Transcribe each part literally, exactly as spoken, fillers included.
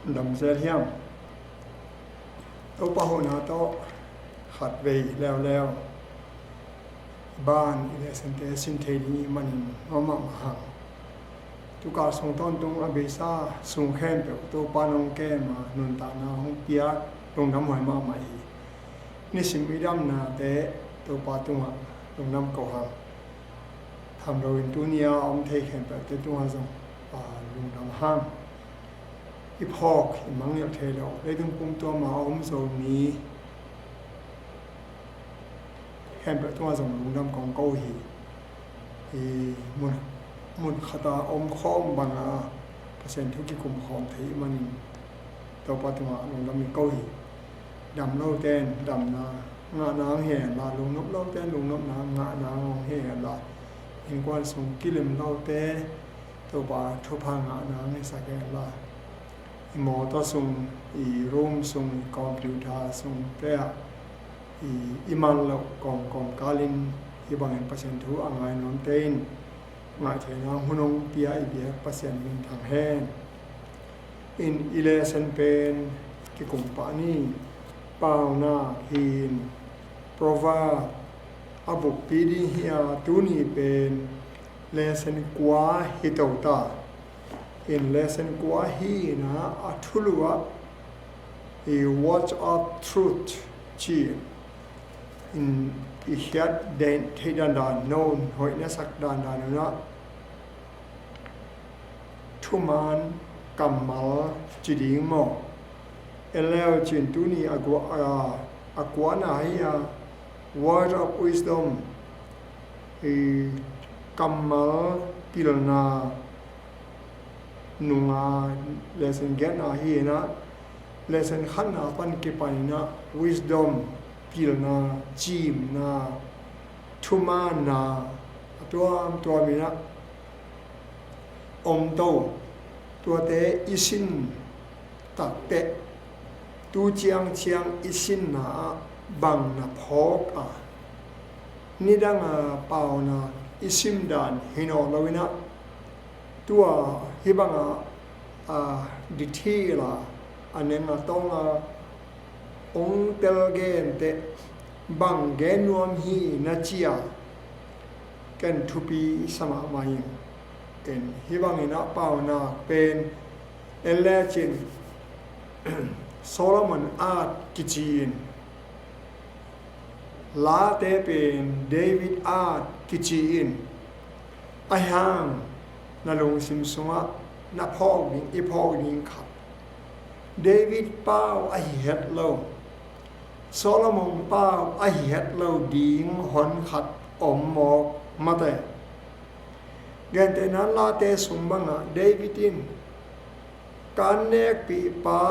Dam zel hiam? Topa huhna tawh khatvei leuleu ban i lehsente sin thei ding i manin mahmah mahang. Tukal sung tawntung a beisa sung khempeuh Topa nong kem a nuntakna hong piak lungdam huai mahmah hi. Nisim i damnate Topa tungah lungdam ko hang. Tham loin tuni a om thei khempeuhte tungah zong lungdam hang. I phawk i mangngilh thei lo leitung pumtuam a om Zomi khempeuh tungah zong lungdam kong ko hi. I mun, mun khata om khawm banga Pasian thu kikum khawm thei i manin Topa tungah lungdam i ko hi. Dam loten damna ngahna ang hen la, lungnop loten lungnopna ngahna ang hen la, innkuan sung kilim lote Topa thupha ngahna ang hisak hen la, i mawtaw sung, i room sung, i computer sung te ah i, i man loh kawmkawm kalin hih bangin Pasian thu a ngai nuamte in ngaihtheihna hun hong pia i biak Pasian minthang hen. In i lesson pen kikum pah ni. Paunak hi in, Proverb a bukpi ding hi a, tuni pen lesson kua hi to ta. In lesson kua hi in a, a thulu ah i Word of Truth ci in, i khiat den theih dandan, no hoih na sak dandan un ah thuman kammal ci ding maw? En leu cin tuni a kua, a, a kuana hi a, Word of Wisdom, i kammal pilna nunga lesson giatna hi in ah, lesson khatna pan kipan in ah wisdom, pilna, cimna, thumanna a tuamtuam in ah om to. Tuate i sin takteh tu ciangciang i sinna ah bang na phawk a, nidanga paunak i sim dan hi nawn lo in ah, tua hih banga a detail a, a neng a tawng a hong tel genteh bang gen nuam hi na ci a, ken thupi sa mahmah ing. En hih bangin ah paunak pen en lecin Solomon at kici in, late pen David at kici in, ahi hang na lungsim sungah na phawk ding, i phawk ding khat David pau ahi het lo, Solomon pau ahi het lo ding hon khat om mawk mate. Gentehna late sung bangah David in, ka annekpihpa,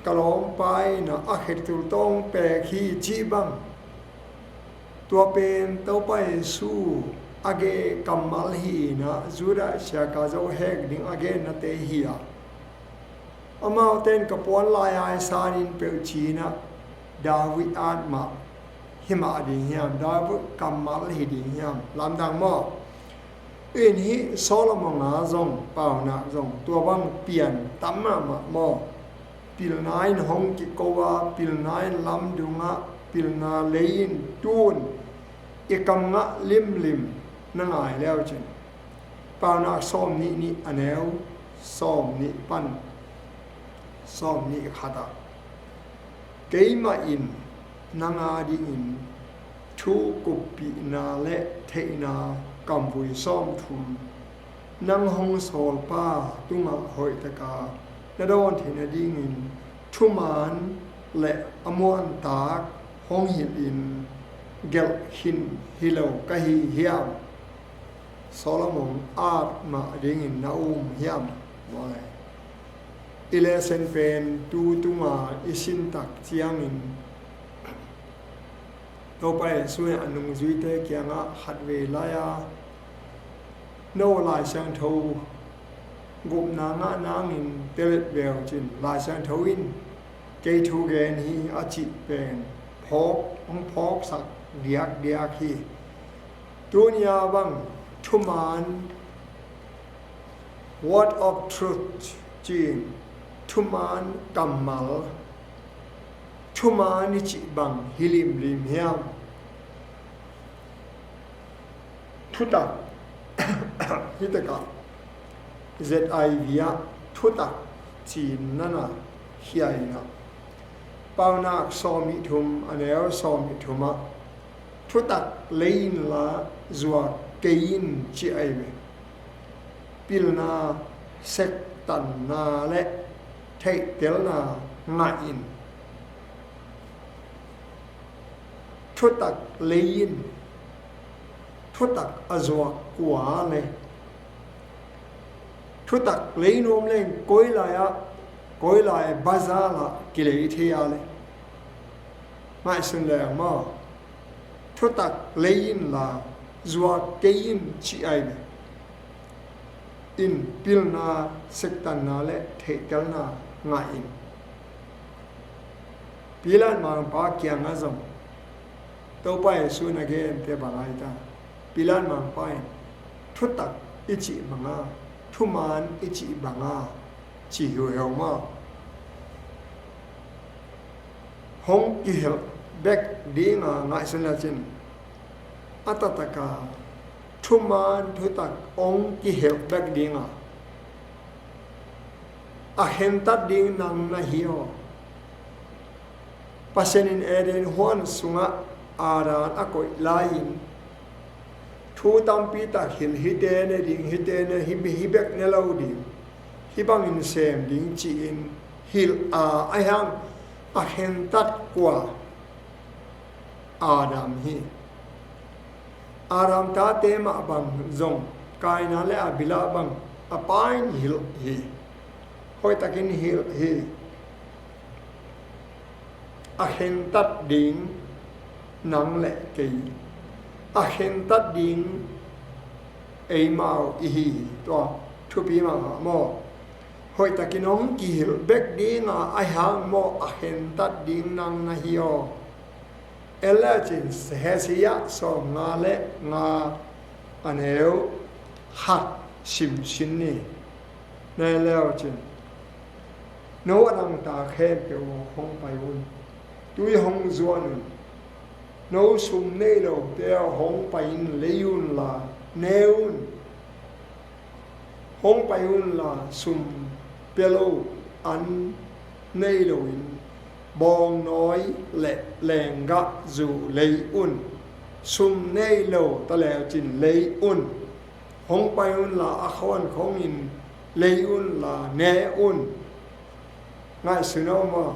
ka lawmpa in ah a khetul tawng pek hi cih bang, tua pen Topa Jesu a gen kammal hi in ah, Judah siaka zo hek ding a gennate hi a, amaute in ka puan lai-ai sanin peuh ci in ah, David at mah hi mah ding hiam, David kammal hi ding hiam, lamdang maw? In hih Solomon a zong, paunak zong tua bang pian tam mahmah maw? Pilna in hong kiko a, pilna in lamdung ah, pilna lei in tun i kam ngah limlim na ngai leu cin, paunak sawm nih nih a neu sawm nih pan sawm nih khat ah, keimah in nang a dingin thu kuppihna le theihna kamvui sawmthum nang hong sawlpa tungah hoihtaka na dawn theihna dingin thuman le a muantak hong hilhin gelh khin hi lo ka hi hiam? Solomon at mah dingin na um hiam? Maw le, i lesson pen tu tunga i sin tak ciangin Topa Jesu in a nungzuite kiangah khatvei lai-a, no Lai Siangtho gupna ngah nangin telet veu cin, Lai Siangtho in kei thu gen hi a cih pen phawk, hong phawksak diakdiak hi. Tunia bang thuman, Word of Truth cin, thuman kammal, thuman i cih bang hi limlim hiam? Thutak, hi takah Z I V ah thutak cih na na hi a, ina Paunak sawm nih thum, a neu sawm nih thum ah, thutak lei inla zuak kei in, ci ahi ve. Pilna, sektanna le theihtelna ngah in. Thutak lei in, thutak a zuak kua le, thutak lei nuam leng koi lai ah, koi lai bazar ah kilei thei a le, ngaihsun leng maw, thutak lei inla zuak kei in, ci ahi ve. In pilna, sektanna le theihtelna ngah in. Pilat mangpa kiangah zong Topa Jesu na gente bang ahi ta. Pilat mangpa in thutak i cih banga, thuman i cih banga, ci hi uh heuh maw. Hong kihelh bek dinga ngaihsun lecin, a taktaka thuman thutak hong kihelh bek dinga, a khentat ding nang na hi aw. Pasian in Eden huan sungah Adam a koih lai-in thu tampi tak hilh, hite ne ding, hite ne, hi, hi bek ne lo ding, hi bangin sem ding ci-in hilh a, ahi hang a khentat kua? Adam hi. Adam tate mah bang zong Kaina le Abila bang a pa in hilh hi. Hoihtakin hilh hi. A khentat ding nang le kei, a khentat ding eimau i hi hi. Tua thupi mahmah maw. Hoihtakin hong kihilh bek dinga, ahi hang maw, a khentat ding nang na hi aw. En lecin, Hesaya sawmnga le nga, a neu khat sim sin ni. Na en lecin, no a dangtak khempeuh aw, hong pai un. Tui hong zuan un. No sum nei lote aw, hong pai-in lei unla, ne un. Hong pai unla, sum pia lo, an nei loin, bawngnawi le lenggahzu lei un. Sum nei lo ta lecin lei un. Hong pai unla, a khawnkhongin lei unla, ne un. Ngaihsun aw maw.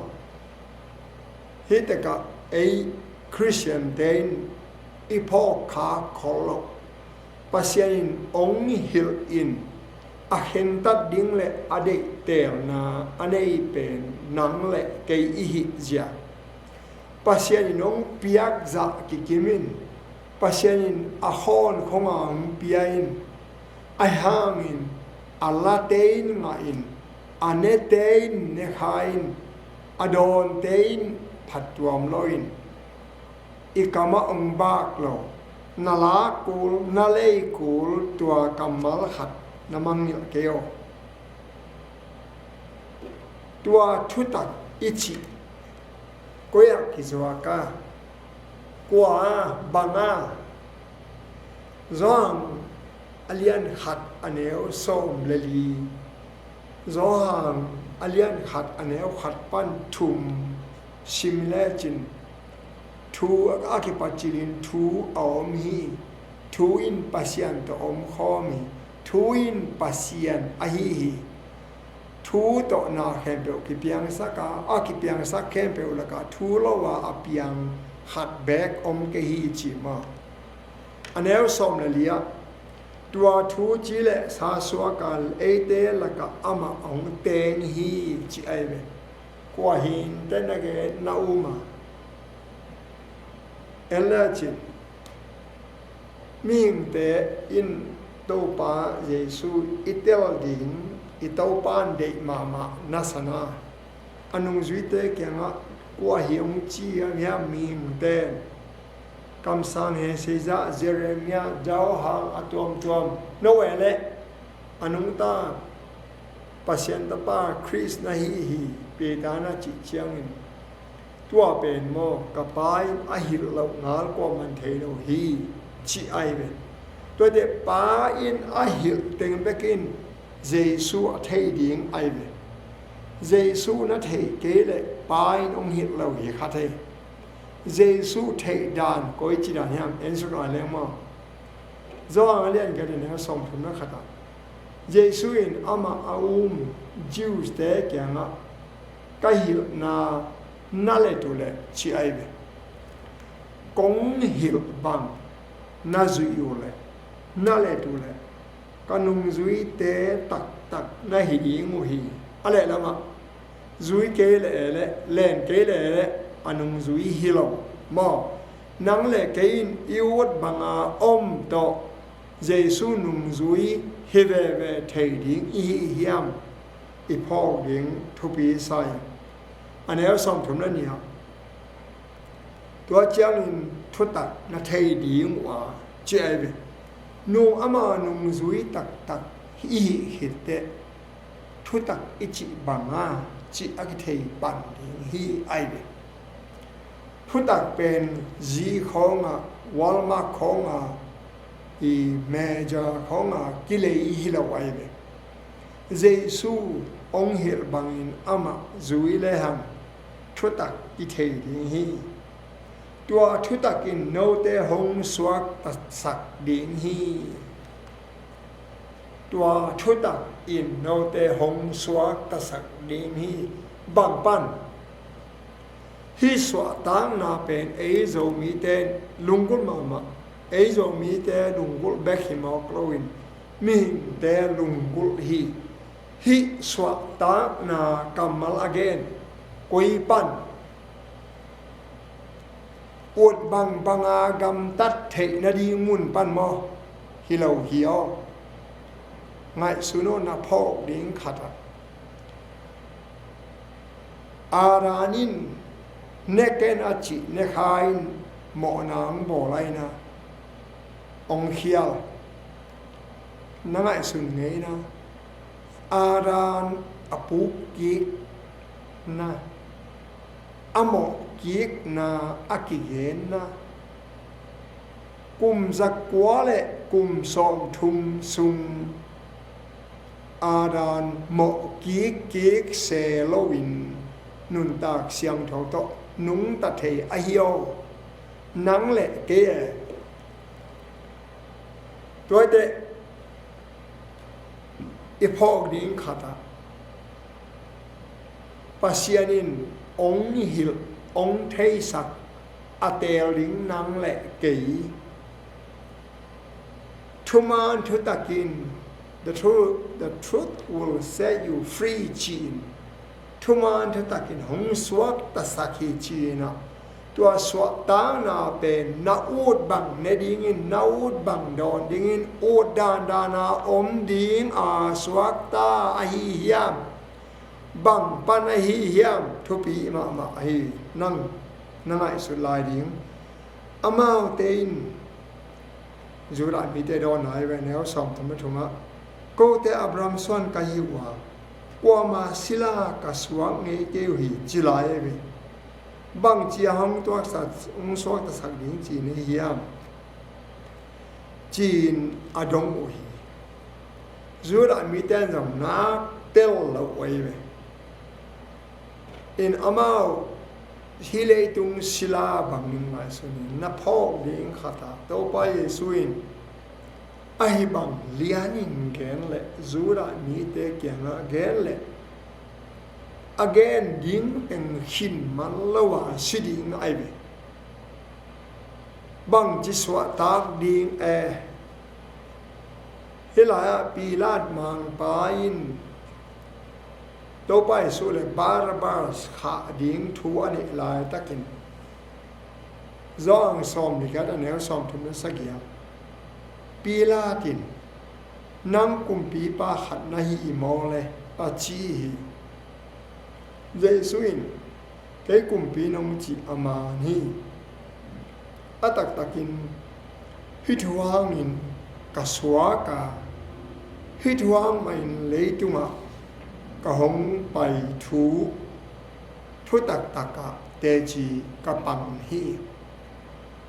Hih tekah ei Khristiante in i phawk kha khol loh. Pasian in hong hilh in, a khentat ding le a deihtelna a nei pen nang le kei i hih zia. Pasian in hong piak zah kikim in, Pasian in a khawnkhong a hong pia in, ahi hangin a late in ngah in, a nete in ne kha in, a dawnte in phattuam lo in, i kamah hong bak lo, na lak kul, na lei kul, tua kammal khat na mangngilh kei aw. Tua thutak i cih koi ah kizuak a, kua a, bang a? Johan a lian khat, a neu sawm le li. Johan a lian khat, a neu khat pan thum sim lecin, thu a kipat cilin thu a om hi. Thu in Pasian tawh om khawm hi. Thu in Pasian ahi hi. Thu tawh na khempeuh kipiangsak a, a kipiangsak khempeuh lakah thu lo a, a piang khat beek om kei hi, ci maw. A neu sawm le li ah, tua thu ci le sa suak a, eite lakah amah hong teng hi, ci ahi ve. Kua hi inteh na gen na um a? En lecin, mihingte in Topa Jesu i tel ding, i Topa in deih mahmah na sa na. A nungzuite kiangah, kua hi hong ci hiam, hiam mihingte? Kamsang, Hesaya, Jeremiah, Johan, a tuamtuam. No e le, a nungta Pasian Tapa Khrist na hi hi, Peter na cih ciangin, tua pen maw, ka Pa in a hilh loh ngal kuaman thei lo hi, ci ai ve. Tuate Pa in a hilh teng bekin Jesu a theih ding ai ve. Jesu na theih kei leh Pa in hong hilh lo hi kha thei. Jesu theih dan koi ci dan hiam, en suk lai leng maw. Johan a lian giat a neu sawmthum na khat ah, Jesu in amah a um Jews te kiangah, ka hilhna na let uh leh, ci ai ve. Kong hilh bang na zuih uh leh, na let uh leh, ka nungzuite taktak na hi ding uh hi. A lehlamah, zui kei leh leh, len kei leh leh, a nungzui hi lo maw. Nang le kei in i ut banga om tawh Jesu nungzui hi veve thei ding i hi hiam? I phawk ding thupi sa hi. A neu sawmthum na nih ah, tua ciangin thutak na thei ding uh a, ci ai ve. Nu ama nungzui taktak i hih khit teh, thutak i cih banga cih a kithei pan ding hi ai ve. Thutak pen zi khawngah, Walmart khawngah, i major khawngah kilei hi lo ai ve. Jesu hong hilh bangin amah zui lehang thutak i thei ding hi. Tua thutak in note hong suaktasak ding hi. Tua thutak in note hong suaktasak ding hi. Bang pan? Hih suahtakna pen ei Zomite lunggulh mahmah, ei Zomite lunggulh bek hi mawk loin mihingte lunggulh hi. Hih suahtakna kammal a gen koi pan? Ut bangbanga gamtat theih nading mun pan maw? Hi lo hi aw. Ngaihsun aw, na phawk ding khat ah, Adam in ne ken a cih nekha in mawhna hong bawl ahi na, hong khial. Na ngaihsun ngei na, Adam a puk kik na, a mawh kikna a kigenna, kum zakua le kum sawmthum sung Adam mawh kikkik se loin nuntak siangtho tawh nungta thei ahi aw. Nang le kei e. Tuaite i phawk ding khat ah, Pasian in hong hilh, hong theisak a teel ding nang le kei. Thuman thutakin, the truth, the truth will set you free, ci-in thuman thutakin hong suaktasak hi ci-in ah, tua suahtakna pen na ut bang ne dingin, na ut bang dawn dingin, ut dandana om ding a suakta ahi hiam? Bang pan ahi hiam? Thupi mahmah ahi. Nang na ngaihsut lai ding. Amaute in Judah mite dawnna ahi ve, neu sawmthum le thum ah, kote Abraham suan ka hi uh a, kuama sila ka suak ngei kei uh hi, ci lai ahi ve. Bangci a hong tuaksak, hong suaktasak ding ci-in ahi hiam? Ci-in a dong uh hi. Judah mite in zong nak tel lo uh ahi ve. In amau hih leitung sila bangin ngaihsun in, na phawk ding khat ah Topa Jesu in ahi bang lianin gen leh, Judah mite kiangah gen leh, a gen ding teng khin man lo a si ding ahi ve. Bangci suahtak ding e? Hih lai-ah Pilat mangpa in Topa Jesu le Barabbas khah ding thu a neih laitakin, Johan sawm le giat a neu sawmthum le sagih ah, Pilat in, nang kumpipa khat na hi hi maw le, a ci hi. Jesu in, kei kumpi nong cih a man hi. A taktakin, hih thu hangin ka suak a, hih thu hang mahin leitungah ka hong pai thu, thutaktak ah teci ka pang hi.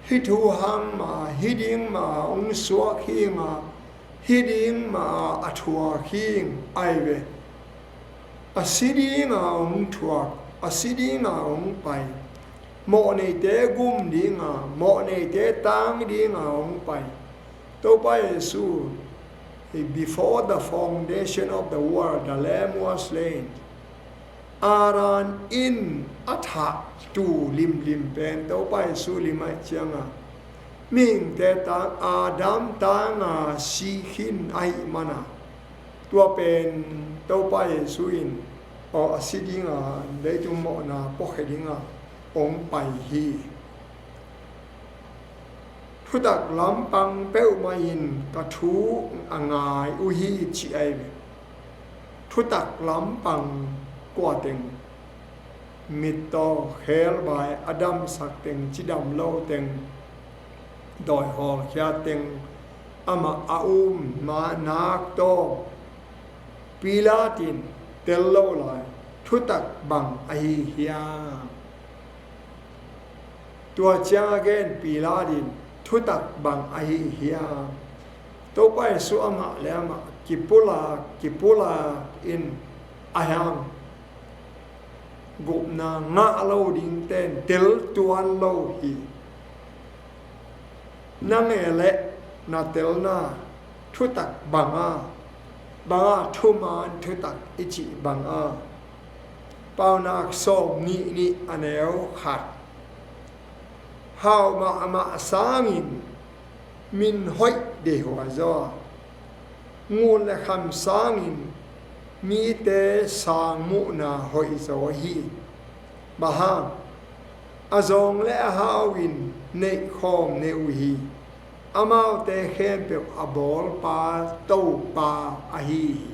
Hih thu hang mah, hih ding mah hong suak hi ing a, hih ding mah a thuak hi ing, ai ve. A si ding a hong thuak, a si ding a hong pai. Mawhneite gum ding a, mawhneite tang ding a hong pai. Topa Jesu, before the foundation of the world, the Lamb was slain. Adam in a thah tu limlim pen Topa Jesu lim ahih ciang a, mihingte tang, Adam tang a si khin ahih man a, tua pen Topa Jesu in, aw, a si ding a, leitung mawhna puakhia ding a hong pai hi. Thutak lampang peuhmah in ka thu a ngai uh hi, ci ai ve. Thutak lampang kua teng? Mittaw, khebai, a damsak teng, cidam lo teng, dawi hawlkhia teng, amah a um ma nak tawh, Pilat in tel lo lai, thutak bang ahi hiam? Tua ciang a gen Pilat in, thutak bang ahi hiam? Topa Jesu amah le amah kipulak, kipulak in a hiang gupna ngah lo ding ten tel tuan lo hi. Na nge leh na telna thutak bang a, bang a thuman thutak i cih bang a? Paunak sawm nih nih a neu khat. Hauh mahmah sangin min hoih deihhuai zaw a, ngun le kham sangin mite sang muhna hoih zaw hi. Bang hang? A zawng le a hau in neihkhawm nei uh hi. Amaute khempeuh a bawlpa Topa ahi hi.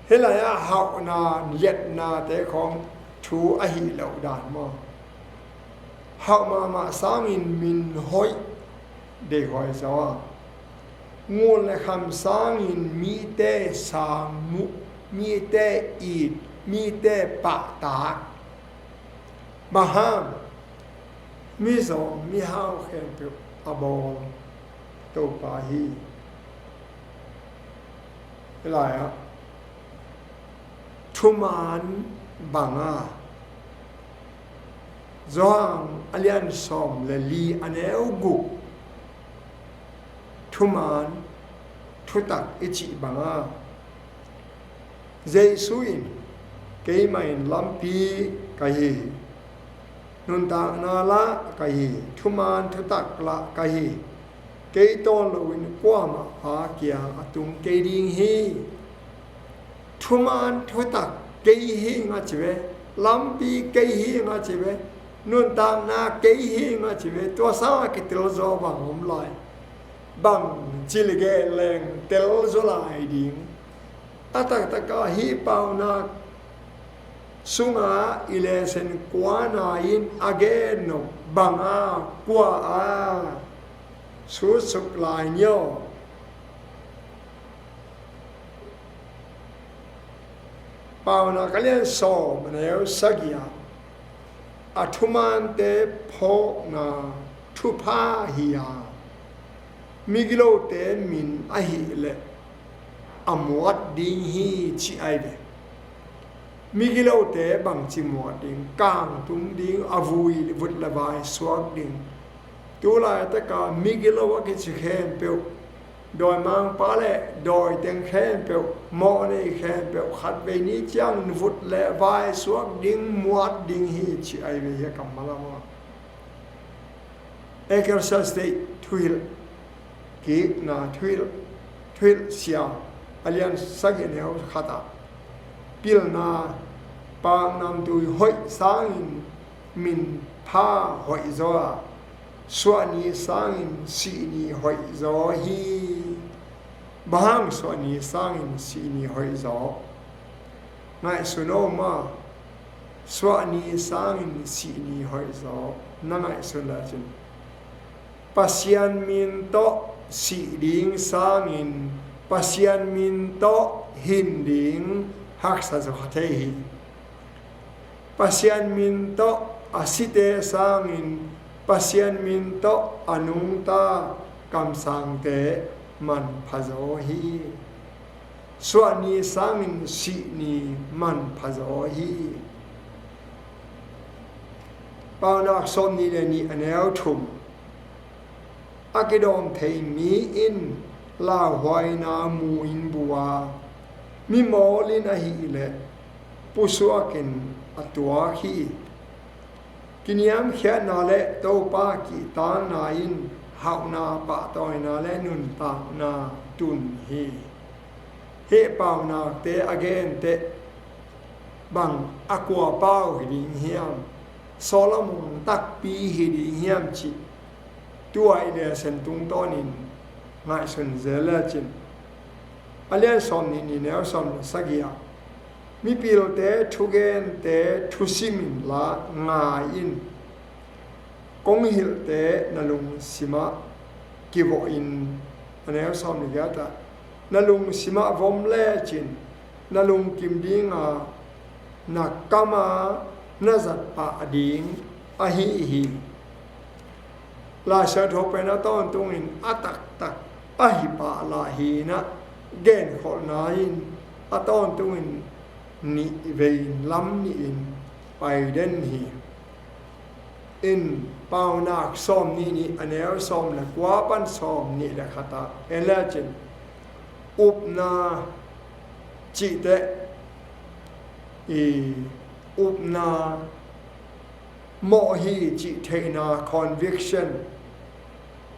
Hih lai-ah hauhna liatnate khawng thu ahi loh dan maw? Hauh mahmah sangin min hoih deihhuai zaw a, ngun le kham sangin mite sang muh, mite it, mite pahtak. Bang hang? Mizawng mihau khempeuh a bawl Topa hi. Hih lai-ah thuman bang a, Johan a lian sawm le li a neu guk, thuman thutak i cih bang a, Jesu in, "Keimah in lampi ka hi hi, nuntakna lah ka hi hi, thuman thutak lah ka hi hi. Kei tawn loin kuamah Pa kiang a tung kei ding hi." Thuman thutak kei hi ing a ci ve, lampi kei hi ing a ci ve, nuntakna kei hi ing a ci ve, tua sangah kitel zaw bang om lai? Bang ci leh geh leng tel zaw lai ding. A taktak ah hih paunak sungah i lesson kuana in a gen nop bang a, kua a sutsuk lai ni aw? Paunak a lian sawm a neu sagih ah, a thumante phawkna thupha hi a, migilote min ahih leh a muat ding hi, ci ai ve. Migilote bangci muat ding? Kangtum ding, a vui, vut le vai suak ding. Tulaitak a migilo a kici khempeuh, dawimangpa le dawiteng khempeuh, mawhnei khempeuh, khatvei ni ciangin vut le vai suak ding, muat ding hi, ci ai ve hi a kammal ah maw. Ecclesiastes thuhilh kikna, thuhilh, thuhilh sia a lian sagih neu khat ah, pilna paknamtui hoih sangin minpha hoih zaw a, suahni sangin sihni hoih zaw hi. Bang hang suahni sangin sihni hoih zaw? Ngaihsun aw maw, suahni sangin sihni hoih zaw? Na ngaihsun lecin, Pasian min tawh sih ding sangin Pasian min tawh hin ding haksa zaw kha thei hi. Pasian min tawh a site sangin Pasian min tawh a nungta kamsangte manpha zaw hi. Suahni sangin sihni manpha zaw hi. Paunak sawmnih le nih a neu thum. A kidawm thei mi in lauhuaina mu in bu a, mimawl in ahih leh pusuakin a tuak hi. Kiniamkhiatna le Topa kihtakna in hauhna, pahtawina le nuntakna tun hi. Hih paunakte a genteh bang a kua pau hi ding hiam? Solomon takpi hi ding hiam cih tua i lesen tungtawnin ngaihsun zel lecin, a lian sawmnih ni neu sawm le sagih ah, mipilte thugente thusim inla ngai in, kong hilhte na lungsimah kivawh in, a neu sawm le giat ah, na lungsimah vom lecin na lungkim dinga na kama na zat pah ding ahi hi. Lai Siangtho pen a tawntungin a taktak ahi pah lah hi-in ah, genkholhna in a tawntungin nih vei in, lam nih in pai den hi. In Paunak sawmnih nih a neu sawm le kua pan sawmnih le khat ah en lecin, upna cihte i upna mawh hi cih theihna, conviction,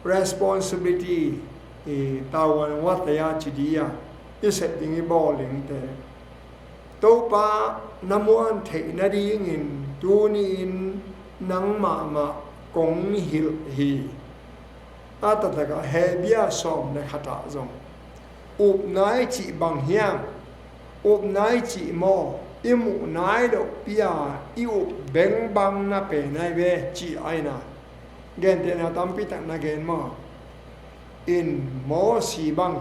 responsibility, i tavuan wataya ci di a, i sep ding i bawl dingte Topa na muan theih nadingin tuni-in nang mahmah kong hilh hi. A taktakah Hebru sawm le khat ah zong, upna i cih bang hiam? Upna i cih maw, i muh nai loh pi-a i up bengbang na pen ai ve, cih aina. Gentehna tampi tak na gen maw? In Mosi bang,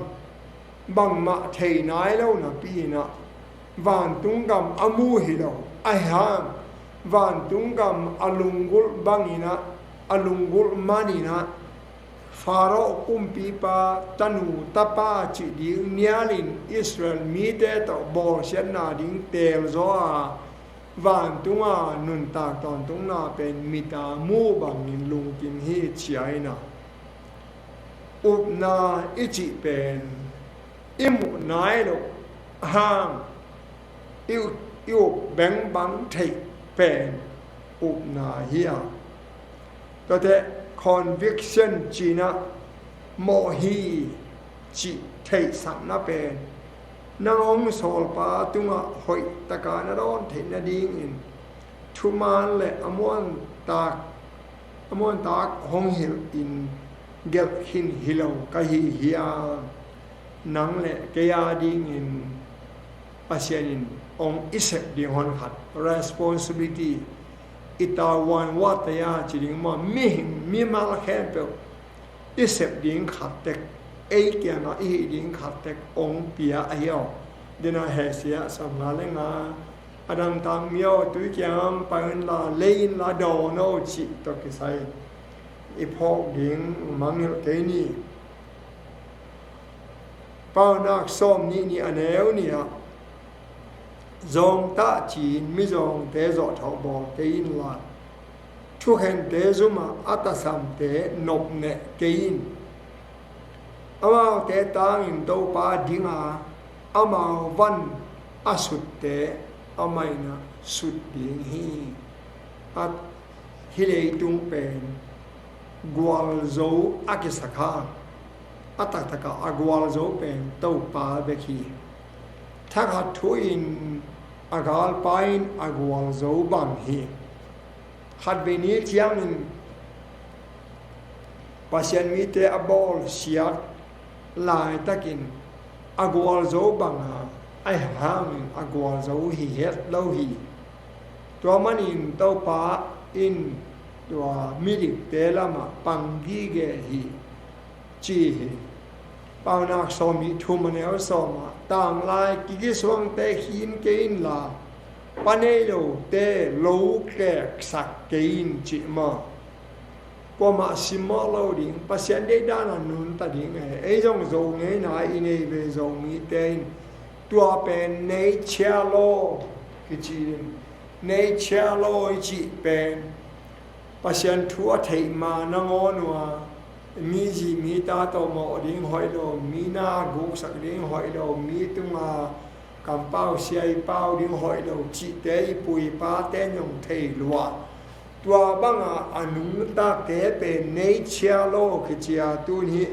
bangmah thei nai lo napi-in ah, vantung gam a mu hi lo, ahi hang vantung gam a lunggulh bangin ah, a lunggulh manin ah, Pharaoh kumpipa tanu tapa cih ding nialin Israel mite tawh bawlsiatna ding teel zaw a, vantunga nuntak tawntungna pen mit a mu bangin lungkim hi, ci-in ah. Upna i cih pen i muh nai loh hang i, i up bengbang theih pen upna hi a. Tuate conviction ci-in ah, mawh hi cih theihsakna pen nang hong sawlpa tungah hoihtaka na dawn theih nadingin thuman le a muantak, a muantak hong hilhin gelh khin hi lo ka hi hiam? Nang le kei a dingin Pasian in hong i sep ding honkhat, responsibility, i tavuan wataya ci ding maw, mihing mimal khempeuh i sep ding khat tek, ei kiangah i hih ding khat tek hong pia ahi aw. Dena Hosea sawmnga le nga, a dangtak mi aw, tui kiangah pai unla, lei inla dawn aw, cih tawh kisai i phawk ding mangngilh kei ni. Paunak sawmnih nih a neu nih ah, zawngtah ci-in mizawngte zawhthawh bawl kei inla, thukhente zumah a tasamte nopneh kei in. Amaute tangin Topa dinga, amau van a sutte amah in ah sut ding hi. A, hih leitung pen gualzo a kisak a, a taktakah a gualzo pen Topa bek hi. Thakhat thu in a galpa in a gualzo bang hi. Khatvei ni ciangin Pasian mite a bawlsiat laitakin a gualzo banga, ahi hangin a gualzo hi het lo hi. Tua manin Topa in tua midikte lamah pang gige hi, ci hi. Paunak sawm nih thum a neu sawm ah, tanglai kigisuangte khin kei inla, pa nei lote lo keksak kei in, cih maw? Kuamah simmawh lo ding, Pasian deihdan a nunta ding e. Ei zong Zo ngeina i nei ve Zomite in tua pen nature law kici ding. Nature law i cih pen Pasian thu a theih ma nangawn uh a, mi zi mi ta tawh mawh ding hoih lo, mi na guksak ding hoih lo, mi tunga kampau sia i pau ding hoih lo cihte i pu i pate in zong thei lua. Tua banga a nungtate pen nature law kici a, tun hi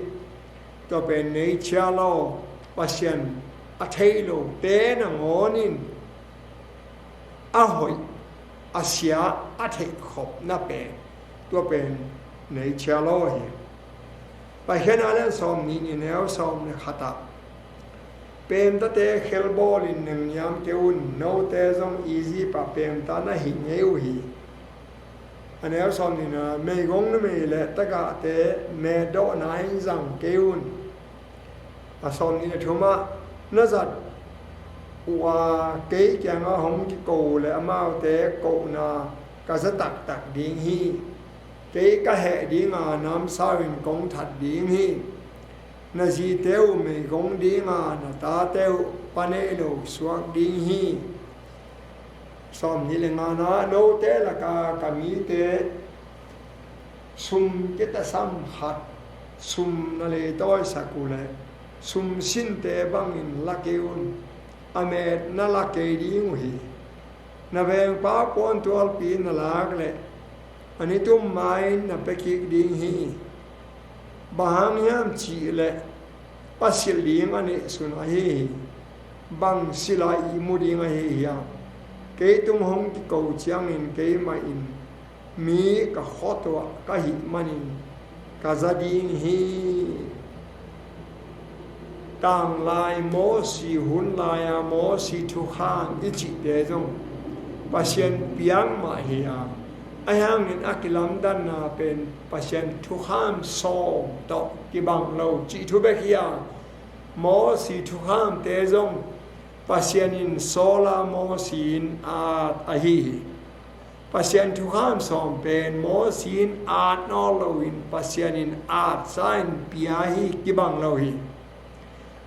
tua pen nature law, Pasian a thei lote nangawn in a hoih a sia a theihkhopna pen, tua pen nature law hi. Paikhiatna lian sawm nih, neu sawm le khat ah, pemtate khelbawlin nengniam kei un, note zong Egypt ah pemta na hi ngei uh hi. A neu sawm nihna, meigong numei le tagahte metdawhna in zang kei un. A sawm nih le thum ah, na zat uh a kei kiangah hong kiko uh leh amaute kohna ka za taktak ding hi. Kei ka heh dinga namsau in kong that ding hi. Na zite uh meigong dinga, na tate uh pa nei lo suak ding hi. Sawm nih le ngana, note laka ka mite sum kitasam khat, sum na leitawisak uh leh sum sinte bangin la kei un. A met na la kei ding uh hi. Na vengpa puantualpi na lak leh a nitum ma-in na pia kik ding hi. Bang hang hiam cih leh a silh ding a neihsun ahi hi. Bang silh a ihmu ding ahi hiam? Kei tung hong kiko ciangin keimah in mi ka khua tuah ka hih manin ka za ding hi. Tanglai Mosi hun lai-a Mosi thukham i cihte zong Pasian piak mah hi a, ahi hangin a kilamdanna pen Pasian thukham sawm tawh kibang lo cih thu bek hi a, Mosi thukhamte zong Pasian in sawl a, Mosi in at ahi hi. Pasian thukham sawm pen Mosi in at nawn loin Pasian in at sa in pia hi, kibang lo hi.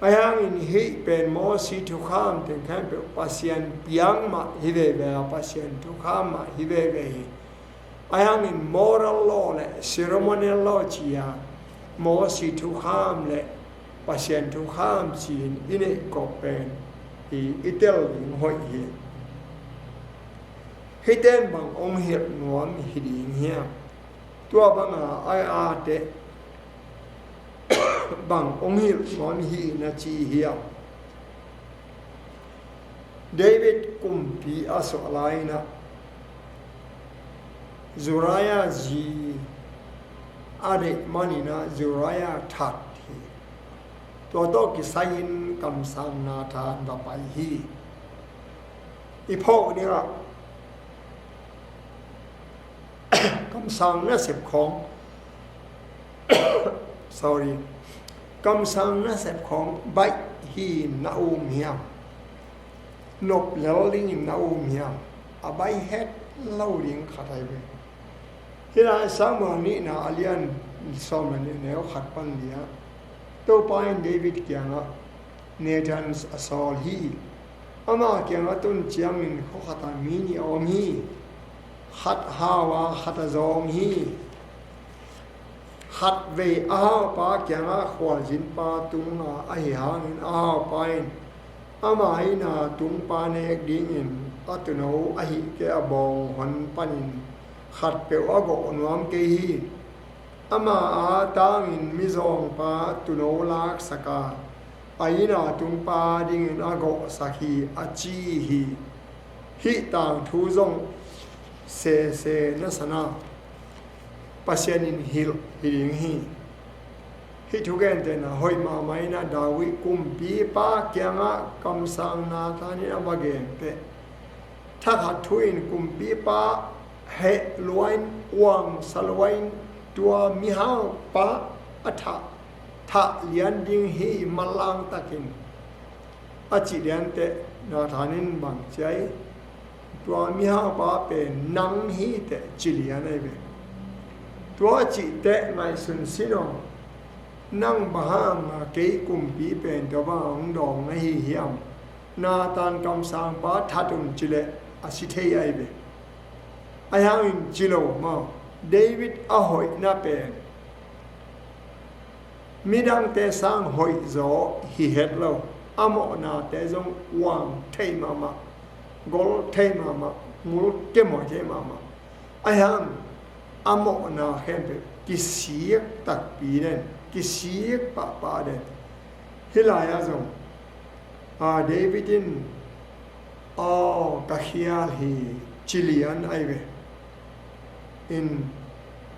Ahi hangin hih pen Mosi thukham teng khempeuh Pasian piak mah hi veve a, Pasian thukham mah hi veve hi. Ahi hangin moral law le ceremonial law ci-a Mosi thukham le Pasian thukham ci-in i neihkawp pen hi, i tel ding hoih hi. Hihte in bang hong hilh nuam hi ding hiam? Tua banga a ate bang hong hilh nuam hi na ci hiam? David kumpi a suah lai-in ah Uriah zi a deih manin ah Uriah that hi. Tua tawh kisai-in kamsang Nathan va pai hi. I phawk dingah kamsang nasep khawng, sorry, kamsang nasep khawng baih hi na um hiam? Nop lel dingin na um hiam? A baih het lo ding khat ahi ve. Hih lai Samuel nihna a lian sawm le nih, neu khat pan li-ah Topa in David kiangah Nathan a sawl hi. Ama kiangah tun ciangin khua khatah mi nih a om hi. Khat hau a, khat a zawng hi. Khatvei a haupa kiangah khualzinpa tunga ahi hangin a haupa in ama inn a tungpa nek dingin a tuuno ahih kei a bawng hon panin khatpeuh a gawh nuam kei hi. Ama a tangin mizawngpa tuuno laksak a, a inn a tungpa dingin a gawhsak hi, a ci hi. Hih tangthu zong sese na sa na, Pasian in hilh hi ding hi. Hih thugentehna hoih mahmah in ah David kumpipa kiangah kamsang Nathan in a va gen teh, thakhat thu in kumpipa heh lua in, uangsa lua in, tua mihaupa a thah thah lian ding hi, manlang takin, a cih lianteh Nathan in bang ci hiam? Tua mihaupa pen nang hi teh ci lian ahi ve. Tua cihteh ngaihsun sin aw, nang bang hanga kei kumpi pen tua bang hong dawng na hi hiam? Nathan kamsangpa that un ci leh a si thei ahi ve. Ahi hangin ci lo maw, David a hoihna pen midangte sang hoihzaw hi het lo. A mawhnate zong uang thei mahmah, gol thei mahmah, ngul kemawh thei mahmah. Ahi hang a mawhna khempeuh kisik takpi den, kisik pahpah den. Hih lai-ah zong a, David in, aw, ka khial hi, ci lian ahi ve. In,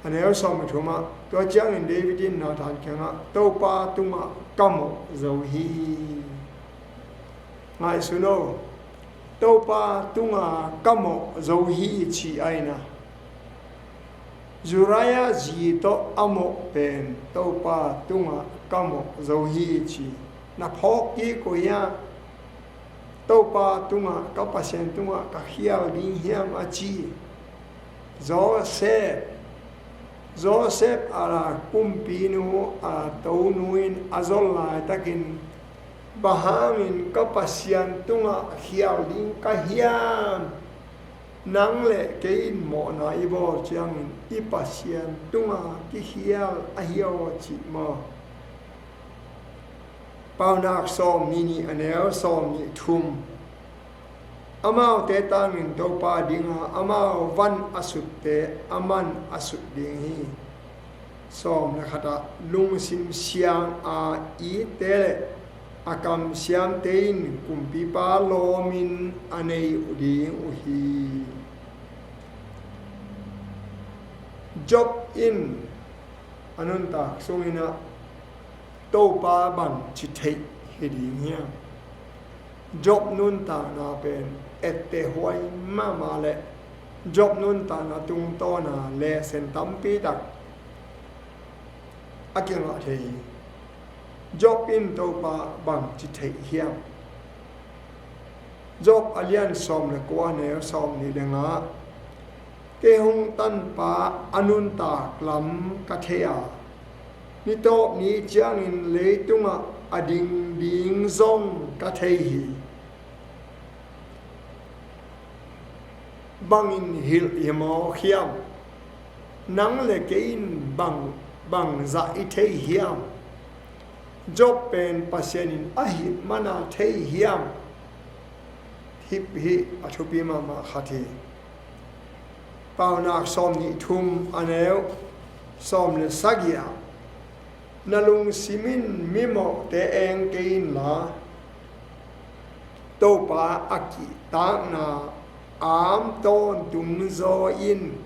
a neu sawm le thumah, tua ciangin David in Nathan kiangah, Topa tungah ka mawh zo hi. Ngaihsun aw, Topa tungah ka mawh zo hi ci ahi na. Uriah zi tawh a mawh pen Topa tungah ka mawh zo hi ci. Na phawk kik uh hia? Topa tungah, ka Pasian tungah ka khial ding hiam a ci. Joseph, Joseph a kumpinu, a tonu in a zol laitakin, bang hangin ka Pasian tungah khial ding ka hiam? Nang le kei in mawhna i bawl ciangin i Pasian tungah kikhial ahi aw cih maw? Paunak sawm nih nih a neu sawm nih thum. Amaute tangin Topa dinga, amau van a sutte aman a sut ding hi. Sawm le khatah, lungsim siang a itte le a kamsiamte in kumpipa lawmin a nei uh ding uh hi. Job in a nuntak sungin ah Topa bang ci theih hi ding hiam? Job nuntakna pen etteh huai mahmah le Job nuntakna tungtawna lesson tampi tak a kingah thei hi. Job in Topa bang ci theih hiam? Job a lian sawm le kua, neu sawm nih le nga. Kei hong tanpa a nuntak lam ka thei a, ni tawp ni ciangin leitungah a ding ding zong ka thei hi. Bangin hilh hi mawk hiam? Nang le kei in bang, bang zah i thei hiam? Job pen Pasian in a hih mana thei hiam? Hih, hih a thupi mahmah khat hi. Paunak sawm nih thum a neu sawm le sagih ah, na lungsim in mimawhte eng kei inla, Topa a kihtakna am tawntung zaw in.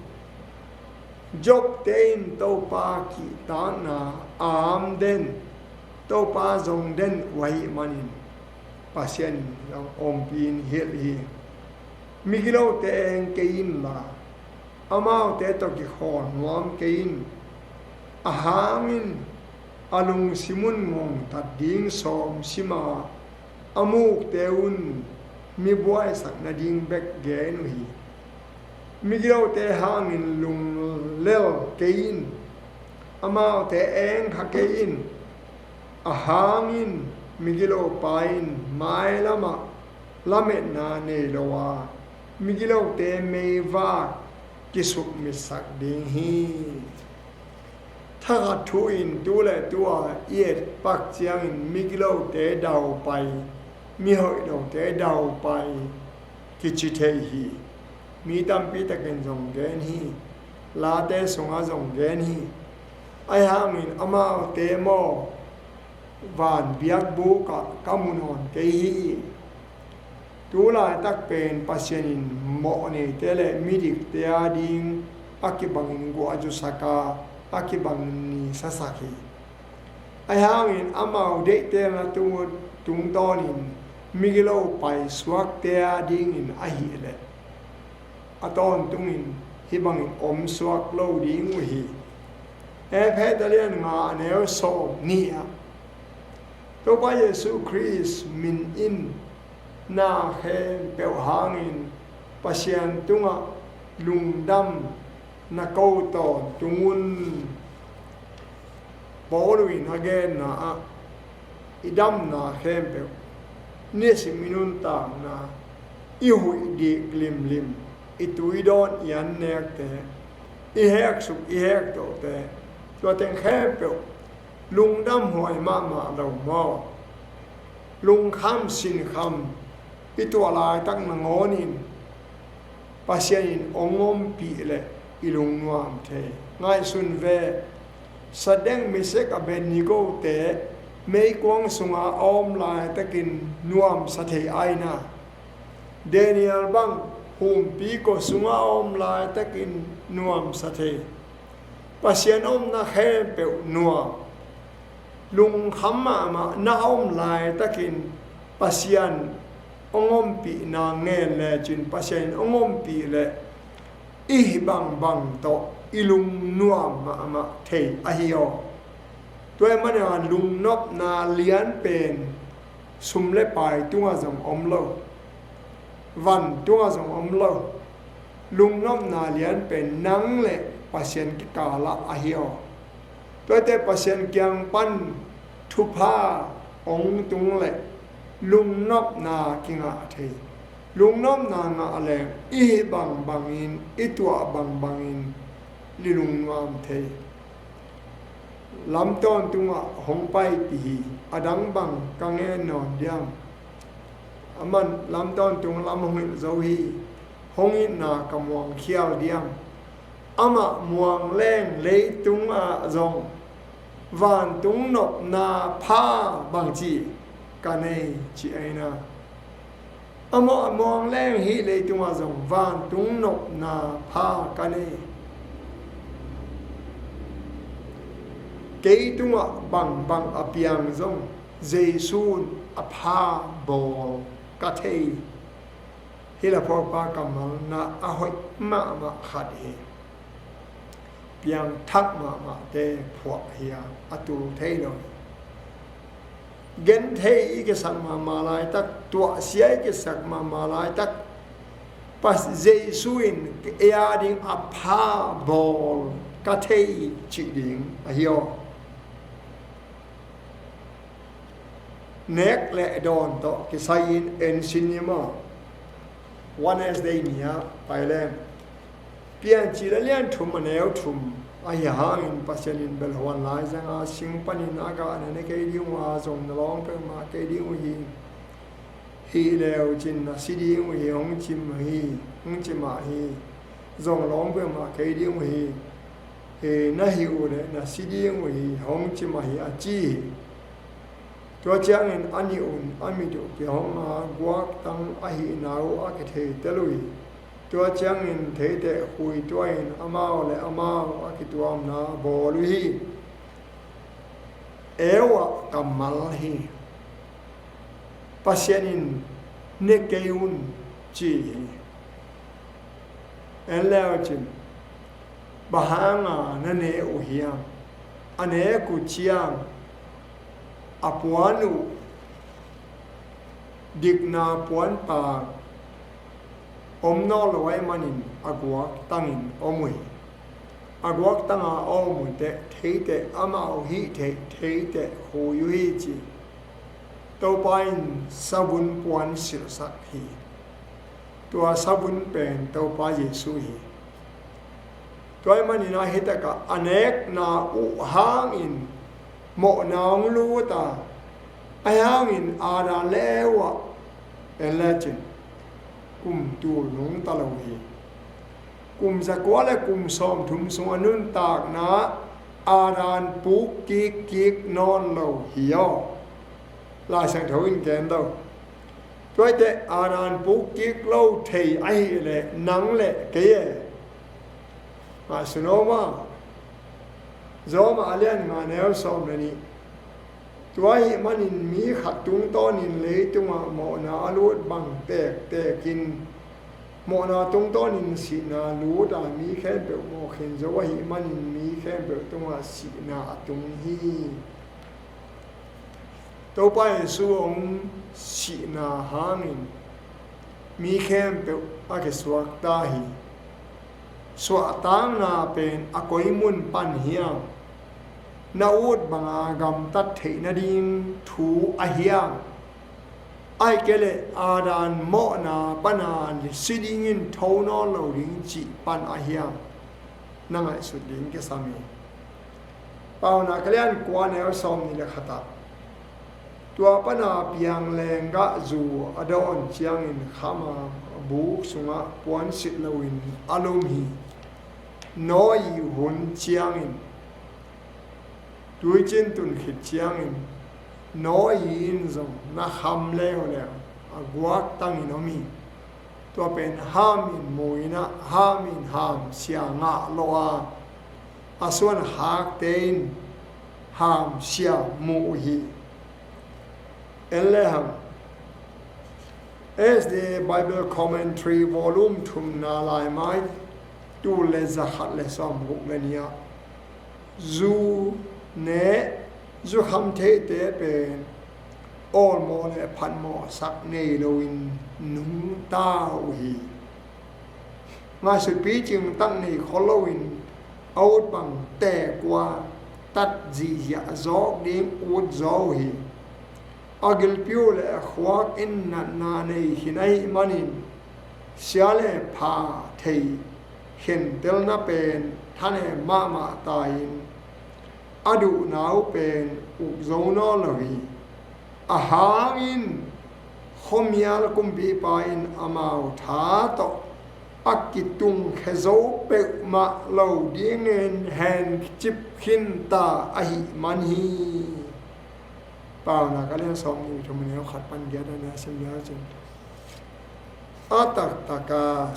Jobte in Topa kihtakna am den, Topa zong den uh ahih manin Pasian in zong ompih in hilh hi. Migilote eng kei inla, amaute tawh kikhawl nuam kei in. A hangin a lungsim un ngongtat ding sawm sim a, a mukte un mi buaisak nading bek gen uh hi. Migilote hangin lunglel kei in, amaute eng kha kei in. A hangin migilopa in mailamah lametna nei lo a, migilote meivak kisukmitsak ding hi. Thakhat thu in tu le tu a i etpak ciangin migilote daupai, mihoih lote daupai kici thei hi. Mi tampi takin zong gen hi. Late sungah zong gen hi. Ahi hangin amaute maw, van biakbuk ah ka mu nawn kei hi. Tu laitak pen Pasian in mawhneite le midikte a ding a kibangin guah zusak a, a kibangin nisasak hi. Ahi hangin amau deihtelna tung, tungtawnin migilo paisuakte a dingin ahih leh, a tawntungin hih bangin om suak lo ding uh hi. Efesa lian nga a neu sawm nih ah, Topa Jesu Khrist min in na khempeuh hangin Pasian tungah lungdam na ko tawntung un. Paul in a genna ah i damna khempeuh, nisim i nuntakna, i huih dik limlim, i tuidawn i annekte, i heksuk i hektohte, tua teng khempeuh lungdam huai mahmah lo maw? Lungkham sinkham i tuah laitak nangawnin Pasian in hong ompih leh i lungnuam thei. Ngaihsun ve, Sadek, Mesek, Abednego te meikuang sunga a om laitakin nuamsa thei aina, Daniel bang humpi kua sunga a om laitakin nuamsa thei. Pasian omna khempeuh nuam, lungkham mahmah na om laitakin Pasian hong ompihna ngen lecin Pasian in hong ompih leh i hih bangbang tawh i lungnuam mahmah thei ahi aw. Tua ahih manin lungnopna lianpen sum le pai tungah zong om lo, van tungah zong om lo. Lungnopna lianpen nang le Pasian kikalah ahi aw. Tuate Pasian kiang pan thupha hong tung leh lungnopna kingah thei. Lungnopna ngah leng i hih bangbangin, i tuah bangbangin i lungnuam thei. Lam tawntungah hong paipih hi. A dang bang ka ngen nawn diam? Aman lam tawntung lam hong hilh zo hi. Hong itna ka muang khial diam? Amah muang leng leitungah zong vantung nopna pha bangci ka nei, ci aina. Amah muang leng hih leitungah zong vantung nopna pha ka nei. Kei tungah bangbang a piang zong Jesu in a pha bawl ka thei. Hih laphuakpa kammalna a hoih mahmah khat hi. Piangthak mahmahte phuak hi a, a tul thei lo hi. Genthei i kisak mahmah laitak, tuahsia i kisak mahmah laitak, Pas Jesu in ei a ding a pha bawl ka thei cih ding ahi aw. Nek le dawn tawh kisai-in ensin ni maw? Wednesday ni-ah pai leng, Piancil a lian thum a neu thum, ahi hangin Pasian in belhuan laizanga sing panin a gah na ne kei ding uh a, zong na lawng peuhmah kei ding uh hi. Hih leu cin na si ding uh hi, hong ci mah hi, hong ci mah hi. Zong lawng peuhmah kei ding uh hi. Hi, na hih uh leh na si ding uh hi, hong ci mah hi, a ci hi. Tua ciangin a nih un a mit uh kihong a, guaktang ahihna uh a kitheitel uh hi. Tua ciangin theiteh khui tuahin amau le amau a kituamna bawl uh hi. Eu ah kammal hi. Pasian in ne kei un ci hi. En leu cin, bang hanga na ne uh hiam? A nek uh ciang a puan uh, dikna puanpak om nawn lo ahih manin a guaktangin om uh hi. A guaktanga a om uh teh theiteh, amau hih theih theiteh khui uh hi ci. Topa in savun puan silhsak hi. Tua savun pen Topa Jesu hi. Tua ahih manin a hitakah a nekna uh hangin mawhna hong lut a, ahi hangin Adam le Eva en lecin kum tul nungta lo hi. Kum zakua le kum sawmthum sung a nuntakna Adam puk kikkik nawn lo hi aw. Lai Siangtho in gen lo. Tuaite Adam puk kik lo thei ahih leh nang le kei e. Ngaihsun aw maw. Rom a lian nga neu sawm le nih. Tua ahih manin mi khat tungtawnin leitungah mawhna a lut bang tektekin mawhna tungtawnin sihna lut a, mi khempeuh mawh khin zo ahih manin mi khempeuh tungah sihna a tung hi. Topa Jesu hong sihna hangin mi khempeuh a kisuakta hi. Suahtakna pen a koi mun pan hiam? Na ut banga gamtat theih nading thu a hiam? Ahih kei leh Adam mawhna pana si dingin tho nawn lo ding cih pan a hiam? Na ngaihsut ding kisam hi. Paunak a lian kua, neu sawmnih le khat ah, tua pana piang lenggah zu a dawn ciangin khama buk sungah puansilh loin a lum hi. Noah hun ciangin, tuicin tun khit ciangin Noah in zong na kham leuleu a guaktangin om hi. Tua pen Ham in mu in ah, Ham in hamsia ngah lo a, a suan hakte in hamsia mu uh hi. En le hang, S D A Bible Commentary volume thumna laimai, tul le zakhat le sawmguk le nih ah, zu ne, zu kham theite pen awlmawh le phatmawhsak nei loin nungta uh hi. Ngaihsut picing tak nei khol loin a ut bang tekuan tat zihziah zawk ding ut zaw uh hi. A gilpi uh le a khuak in natna nei khin ahih manin, sia le pha thei khentelna pen thanem mahmah ta-in, a duhna uh pen uk zo nawn lo hi. A hangin khuamial kumpipa in amau tha tawh a kitungkhia zo peuhmah lo dingin hencip khinta ahih man hi. Paunak a lian sawmnih, thum, neu khat pan giat a na sim liau cin. A taktaka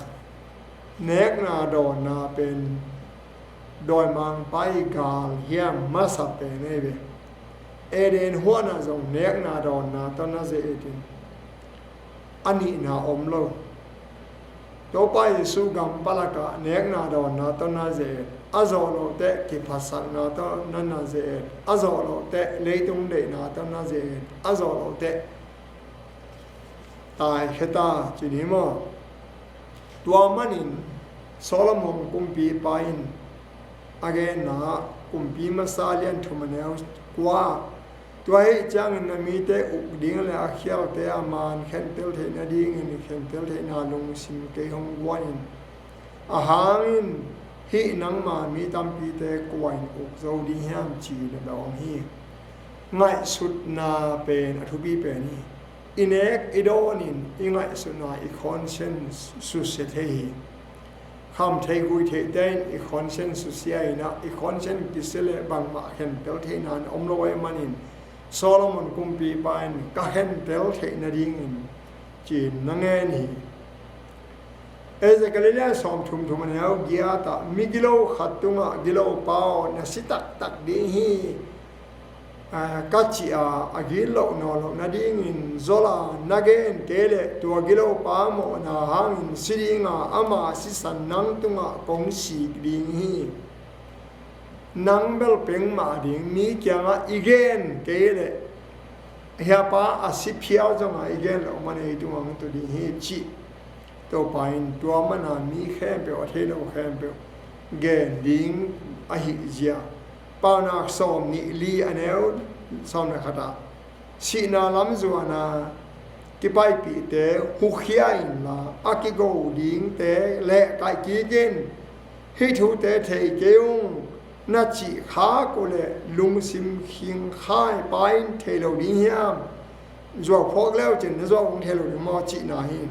nekna dawnna pen dawimangpa i gal hiam masa pen ei ve. Eden huanah zong nekna dawnna tawh na ze-etin, a nihna om lo. Topa Jesu gam palakah nekna dawnna tawh na ze-et, a zawh lohteh kiphatsakna tawh na na ze-et, a zawh lohteh leitung deihna tawh na ze-et, a zawh lohteh taikhia ta ci ni maw? Tua manin Solomon kumpipa in a genna, Kumpi Masa lian thum a neu kua, tua ahih ciangin na mite uk ding le a khialte a man khentel theih nadingin khentel theihna lungsim kei hong guan in. A hangin hih nangma mi tampite kua in uk zo ding hiam ci na dawng hi. Ngaihsutna pen a thupi pen hi. I nek i dawnin i ngaihsutna, i conscience susia thei hi. Kham thei gui theite in i conscience susia in ah, i conscience kisia le bangmah khentel theihna om lo ahih manin Solomon kumpipa in ka khentel theih nadingin ci-in na ngen hi. Ezekiel lian sawmthum, thum a neu giat ah, migilo khat tungah, "Gilopa aw, na si taktak ding hi," a, ka cih a, a gitloh nawn loh nadingin zol a na gen kei leh, tua gilopa mawhna hangin si ding a, ama sisan nang tungah kong sik ding hi. Nang bel peng mah ding, mi kiangah i gen kei leh, hiapa a si phial zongah i gen loh man ei tungah hong tu ding hi, cih Topa in tua mana mi khempeuh, a thei lo khempeuh gen ding ahih zia. Paunak sawmnih le li a neu sawm le khat ah, sihna lam zuan a kipaipihte hukhia inla, a kigo dingte lehkaih kik in. Hih thute thei kei ung, na cih khak uh leh lungsim khingkhai pa in thei lo ding hiam? Zuau phawk leu cin na zuau hong thei lo ding maw cihna hi.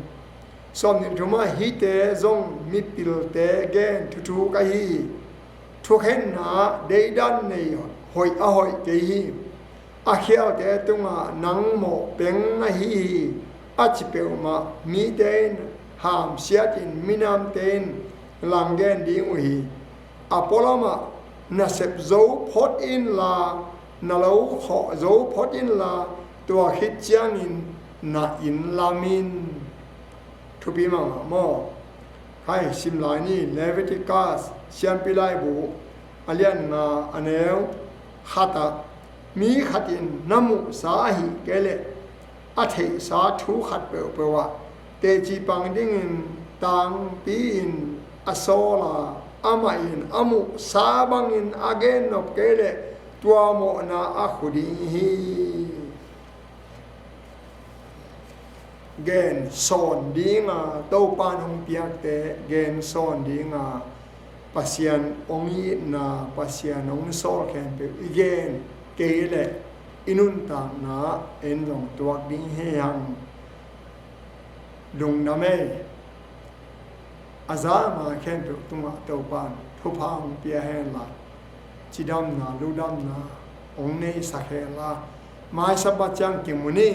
Sawmnih le thum ah, hihte zong mipilte gen thuthuk ahi hi. Thukhenna deidan nei hoih a hoih kei hi. A khialte tungah nang mawh peng ahi hi, a ci peuhmah mite in hamsiatin minamte in lang gen ding uh hi. A pualamah na sep zo phot inla, na lo khawh zo phot inla, tua khit ciangin na inn lam in. Thupi mahmah maw? Khai sim lai ni, Leviticus, Siampi Laibu, a lian nga, a neu khat ah, Mi khat in na muhsa ahih kei leh a theihsa thu khat peuhpeuh ah teci pang dingin tangpi in a sawl a, amah in a muhsa bangin a gennop kei leh tua mawhna a khu ding hi. Gen sawn dinga Topan hong piakte gen sawn dinga Pasian hong itna, Pasian hong sawl khempeuh i gen kei leh i nuntakna en zong tuak ding hi hang. Lungdam ei. A zama khempeuh tungah Topan thupha hong pia henla, cidamna ludamna hong neisak henla, mai Sabbath ciang kimu ni.